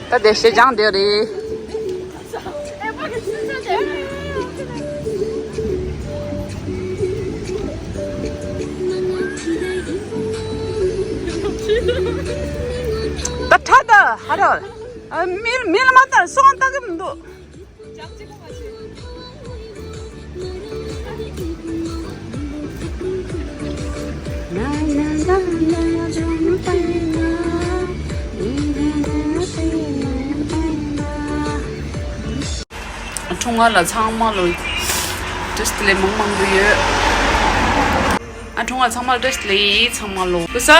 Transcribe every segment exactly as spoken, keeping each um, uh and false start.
ད་དེ་ཞེ་སྦྱང་དེ་རེད། ད་ཁྲ་ད་ཧ་ར། ཨ། མི་མི་ལ་མ་ལྟར་སོང་ལྟ་གི་མི་འདུག་ཁྲུང་ང་ལ་ཚང་མ་ལོ་བཀྲ་ཤིས་བདེ་ལེགས་མང་མང་འདུག་ཡོད། ཨ། ཁྲུང་ང་ཚང་མ་ལ་བཀྲ་ཤིས་བདེ་ལེགས་ཚང་མ་ལོ། ཀུ་ས།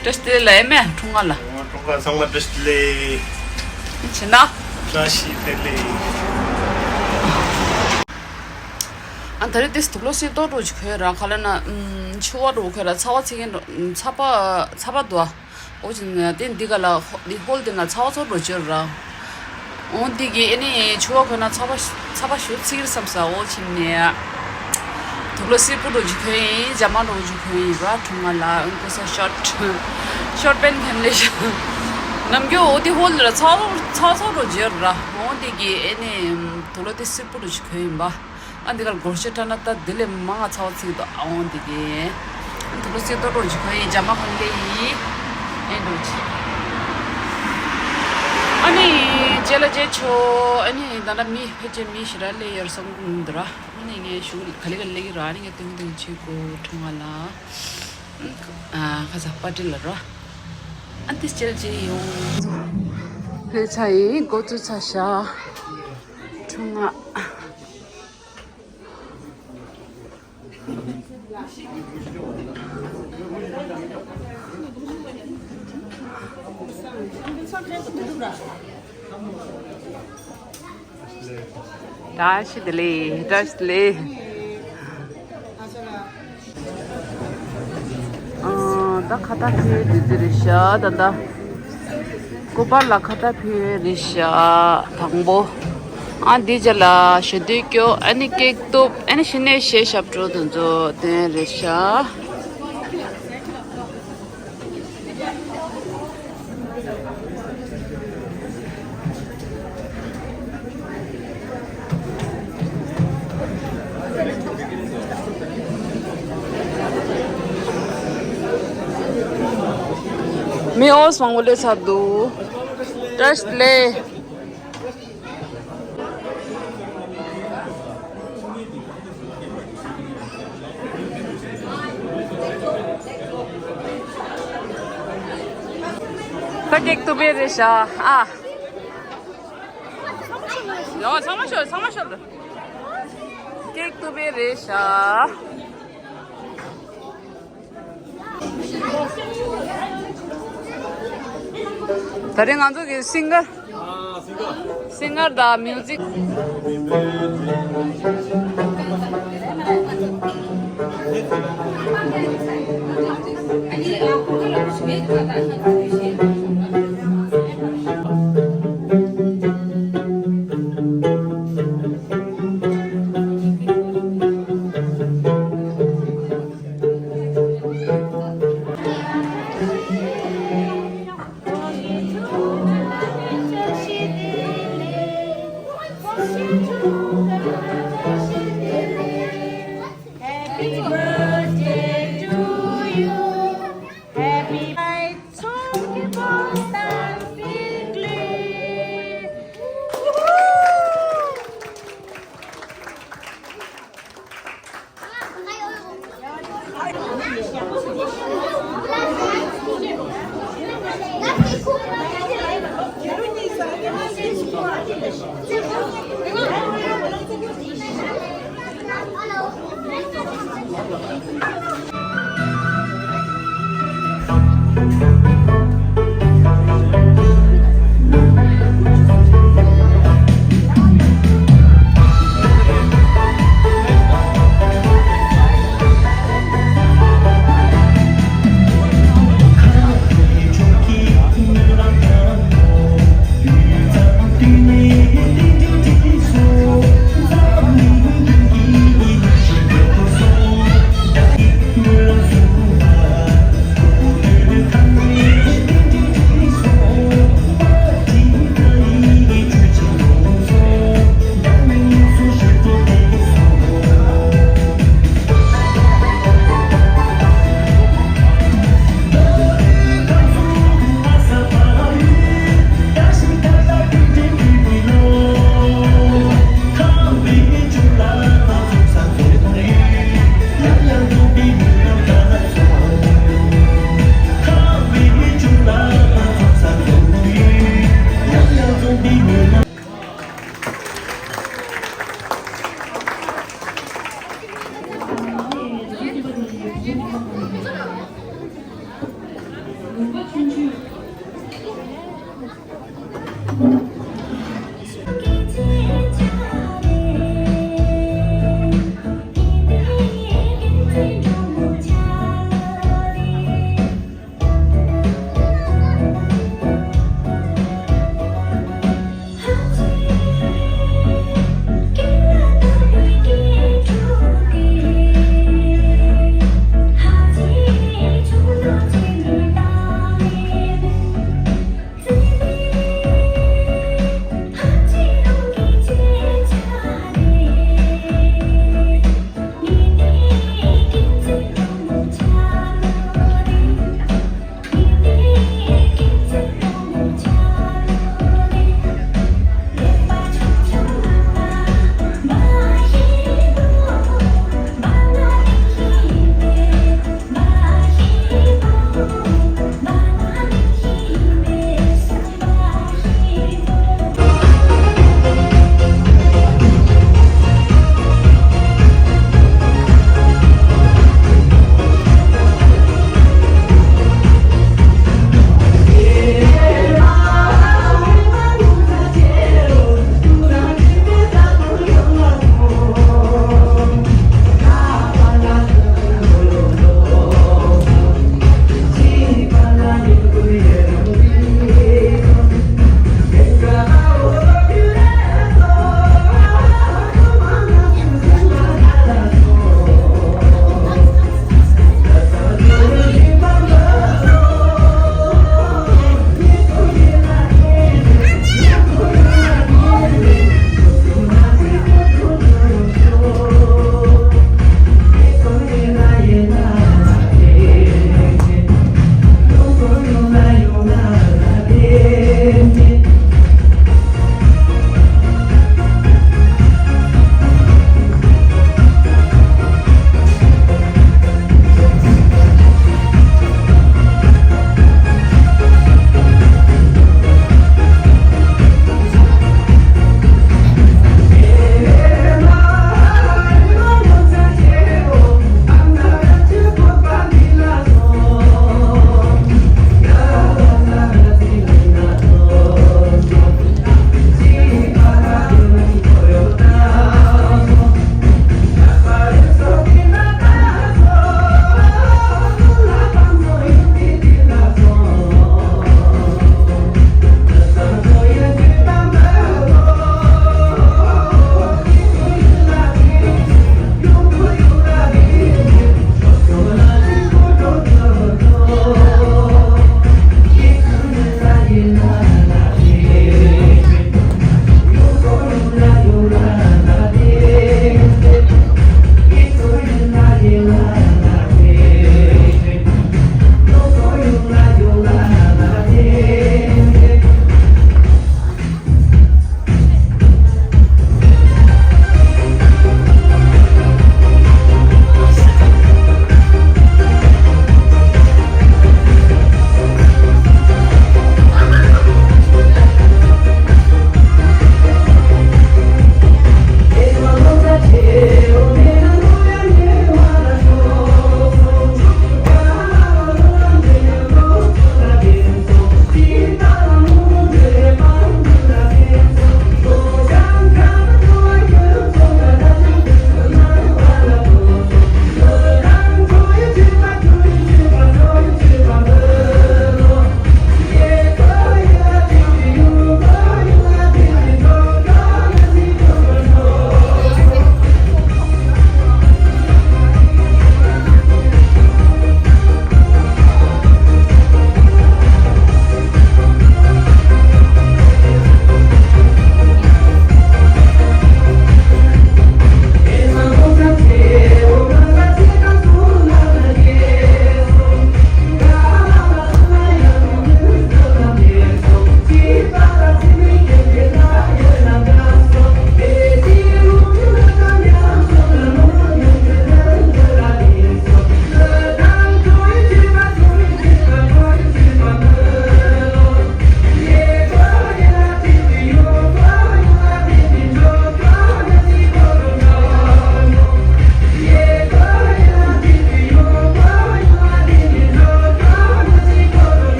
བཀྲ་ཤིས་བདེ་ལེགས་ལ་ཨེ་མེ་ཁྲུང་ང་ལ། ཁྲུང་ང་ཚང་མ་བཀྲ་ཤིས་བདེ་ལེགས། ཕྱི་ན། བཀྲ་ཤིས་བདེ་ལེགས། ཨ། ད་རེས་དེ་དུག་ལོག་སེར་པོ་འདྲ་ཅིག་གོན་ར། ག་ལ་ན། ཨམ། ཕྱུ་པ་འདྲ་གོན་ར། ཚ་བ་ཚ་གིན་འདྲ། ཚ་བ་ཚ་བ་འདུག་ཨ། འོ་ཅིག་ནས་དེ་འདི་ག་ལ་འདི་ཧོལ་དེ་ན་ཚ་བ་ཚོ་འདྲ་ཅིག་ཡོད་ར། འོ་འདི་གི་ཨེ་ནི་ཕྱུ་པ་གོན་ན་ཚ་བ་ཚ་བ་ཞེ་པོ་ཚ་གི་རེད་བསམ་ས། འོ་ཅིག་ནས་དུག་ལོག་སེར་པོ་འདྲ་ཅིག་གོན་ཡིན། ཇ་མ་འདྲ་ཅིག་གོན་ཡིན་ར། ཁྲུང་ང་ལ། ཨང་། ཀུ་ས་ཤོར་ཊི་ཤོར་ཊི་པེན་ཊི་གོན་ལེ་ཤ། ནམ་རྒྱུན་འོ་དེ་ཧོལ་དེ་ལ་ཚ་བ་ཚ་བ་ཚོ་འདྲ་ཅིག་ཡོད་ར། འོ་འདི་གི་ཨེ་ནི་དུག་ལོག་དེ་སེར་པོ་འདྲ་ཅིག་གོན་ཡིན་པ། ཨ། འདི་གར་སྒོར་གཞས་འཁྲབ་ན་ད་འདི་ལས་མང་ང་ཚ་བ་ཚིག་འདུག་ཨ། འོང་འདི་གི། ཨ། དུག་ལོག་སེར་པོ་འདྲ་ཅིག་གོན་ཡིན། ཇ་མ་གོན་ལེ་ཡིན། ཨེ་འདྲ་ཅིག་ཨ་ནི་རྗེས་ལ་མཇལ་ཆོག་ཨ་ནི་ད་ལྟ་མི་ཕལ་ཆེར་མི་ཞེ་དྲག་སླེབས་ཡོད་བསམ་གྱི་མི་འདུག་ར། ཨ་ནི་ངས་ཞུ་ག་ལེ་ག་ལེ་གི་ར། ཨ་ནི་ངས་སྟོན་སྟོན་བྱེད་དགོས་ཁྲུང་ང་ལ། ཨ། ཁ་ས་པར་ཊི་ལ་ར། ཨ། འདི་རྗེས་ལ་མཇལ་ཡོང་། ཕལ་ཆེར་ཡིན། འགོ་བཙུགས་ཚར་ཤག་ཁྲུང་ང་། བཀྲ་ཤིས་བདེ་ལེགས། བཀྲ་ཤིས་བདེ་ལེགས། ཨ། ད་ཁ་བཏགས་ཕུལ་དུས་དེ་རེད་ཤག་ད་ད། སྐུ་པར་ལ་ཁ་བཏགས་ཕུལ་རེད་ཤག་དང་པོ། ཨ། འདི་རྗེས་ལ་ཞལ་འདོན་སྐྱོར། ཨ་ནི་སྐྱེས་ཐོབ། ཨ་ནི་གཞི་ནས་གཞས་ཞབས་བྲོ་དེ་ཚོ་འདོན་རེད་ཤག་མི་འོ་མང་པོ་སླེབས་ཚར་འདུག་བཀྲ་ཤིས་བདེ་ལེགས། ད་སྐྱེས་ཐོབ་པའི་རེད་ཤག་ཨ། ཡོ། ཚང་མ་ཤོར། ཚང་མ་ཤོར། སྐྱེས་ཐོབ་པའི་རེད་ཤག་ད་རེས་ང་ཚོ་གི་སིང་གར། སིང་གར་དང་མིའུ་ཟིག Happy birthday to you. Happy birthday.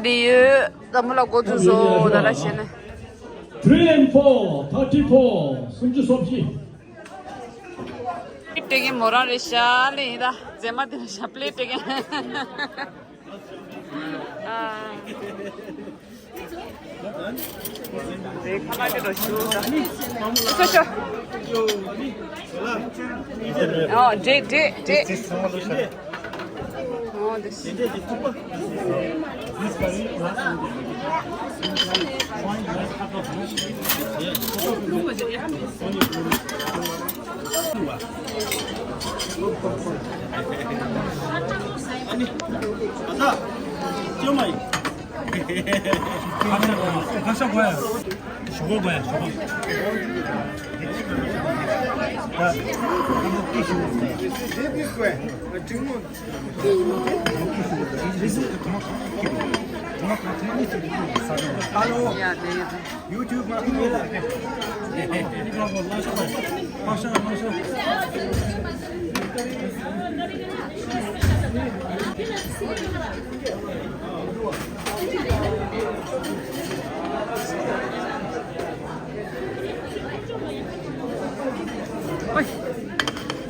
ཡོད། ད་མོ་ལ་འགོ་ཚུགས་སོ་ད་ར་བྱས་ནས། Three and four, thirty-four, སུམ་ཅུ་སོ་བཞི། སྤྲད་མཁན་མོ་རང་རེད་ཤག་ལེ་ཡིན་ད། རྫས་མ་དེ་རེད་ཤག་པླེ་སྤྲད་མཁན། ཨ། རེད་ཁ་ལག་དེ་འགྲོ་ཞུ་ད། ཤོ་ཤོ། ཨོ་འདྲེ་འདྲེ་འདྲེ། ཨོ་འདི། Hello. Yeah, there you go. YouTube.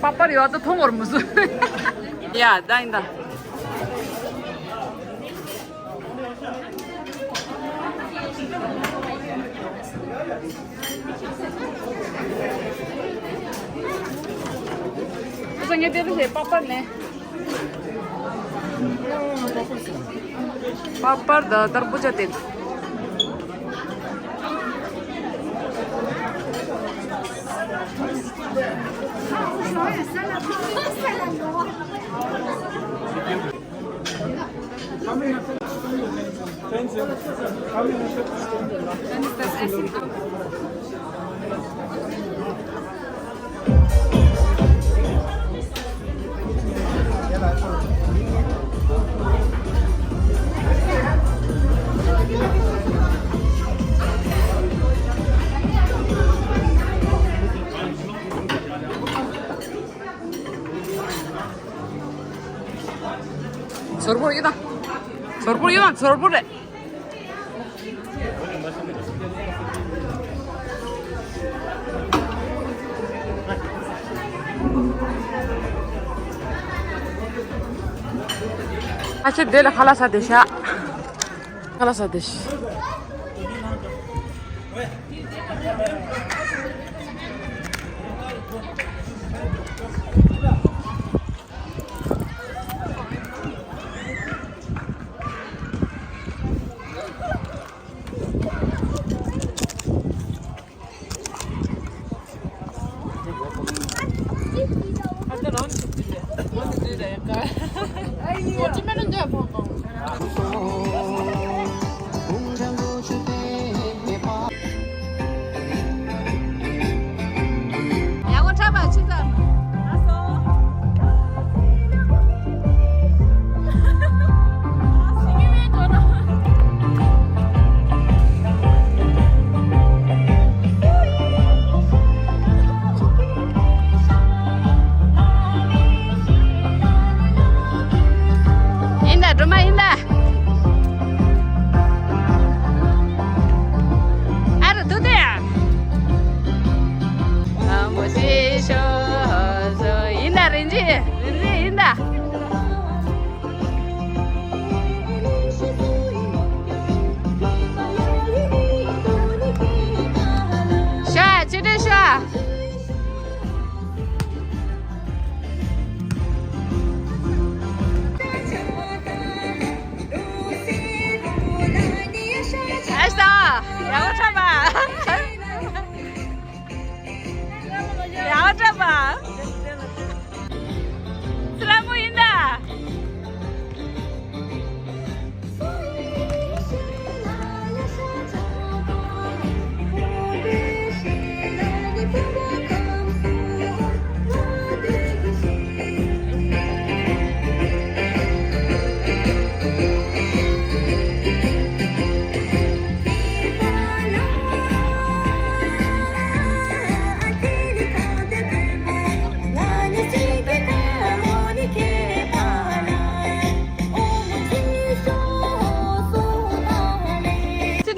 པགས་པར་ཡོད་ད་མཐོང་བར་མི་བཟོ། ཡ་ད་ཡིན་ད། ཁོ་ཚོ་ངས་དེ་ལ་ཞེས་པགས་པར་ནས། པགས་པར་དང་ཏར་བུ་ཇ་དེ། ཟོར་པོ་ཡོད་ད། ཟོར་པོ་ཡོད་ད། ཟོར་པོ་རེད། ཨ་ཆེ་དེ་ལ་ཁ་ལག་ཟ་དེ་ཤ། ཁ་ལག་ཟ་དེ་ཤ། ཡང་ཁོ་འཁྲབ་པ་ཆི་ཙམ།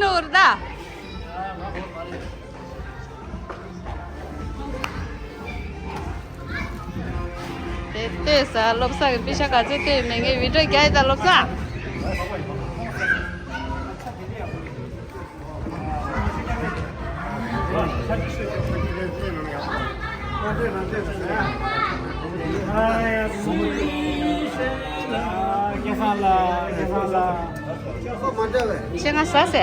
ནོར་ད། དེ་ལྟོས་ས་བློ་བཟང་གི་པི་ཤ་ག་ཚོད་ལྟོས་མེད་ངས་བི་ཌིའོ་རྒྱག་ཡི་ད་བློ་བཟང་། ཁྱེད་ང་ཟ་ཟེ།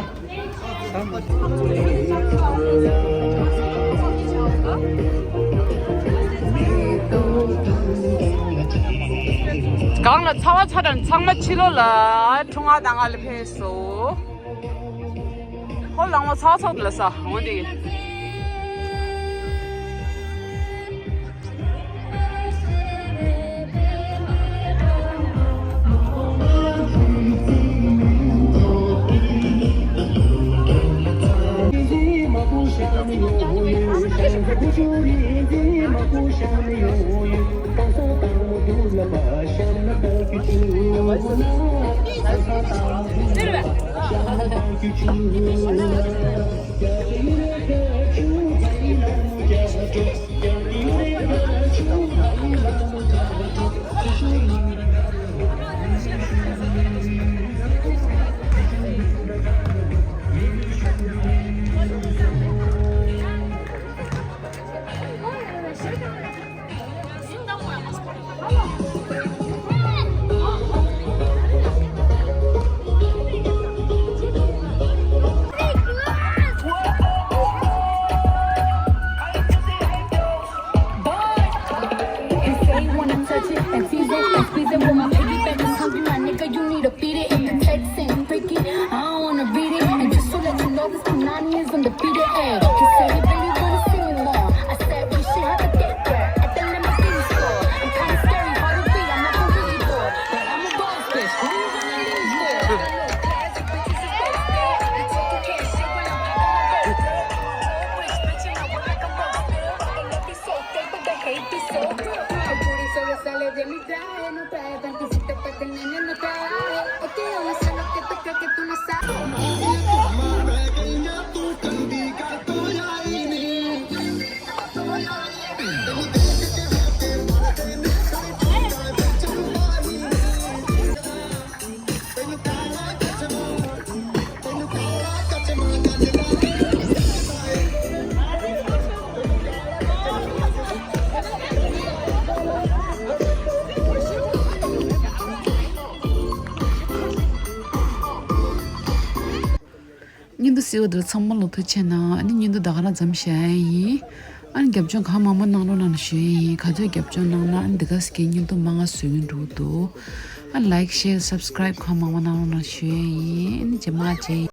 གང་ལ་ཚ་བ་ཚ་དྲགས་ཚང་མ་ཕྱི་ལོགས་ལ་ཁྲུང་ང་དང་ང་ལ་ཕེབས་སོ། ཧོ་ལང་བ་ཚ་ཚ་ལ་ས་འོ་འདི། He say he wanna touch it and tease it and squeeze it. With my piggyback is hungry, my nigga, you need to feed it. If the text ain't freaky, I don't wanna read it. And just to let you know, this Punani is undefeated. Ayy, he say he really wanna see me more. I said we should have a date where at the Lamborghini store. I'm kinda scary, hard to read, I'm not really bored, but I'm a boss bitch. Who you gonna lose for? I don't know, classic bitches is thirsty. I take the cash shit when I'm out of my boat. I'm a rich bitch and I work like a roaster. I love you so fake, but the hate is so real. El booty solo sale de mi traje, no trae panty. བརྙན་ཐུང་གཟིགས་པ་འདི་ལ་ཚང་མ་ལ་ཐུགས་རྗེ་ཆེ་གནང་། ཨ་ནི་བརྙན་ཐུང་ད་ག་རང་མཚམས་བཞག་ཡ་ཡིན། ཨ་ནི་རྒྱབ་ལྗོངས་གང་མང་མང་གནང་རོགས་གནང་ཞུ་ཡ་ཡིན། ག་ཚོད་རྒྱབ་ལྗོངས་གནང་ན་ཨ་ནི་འདི་ག་ཟིག་གི་བརྙན་ཐུང་མང་ང་བཟོ་གི་འགྲོ་གི་འདུག་ཨ་ནི་ལའིཀ་ཤེར་སབ་སི་ཀ་རའིབ་གང་མང་མང་གནང་རོགས་གནང་ཞུ་ཡ་ཡིན། ཨ་ནི་རྗེས་མ་མཇལ།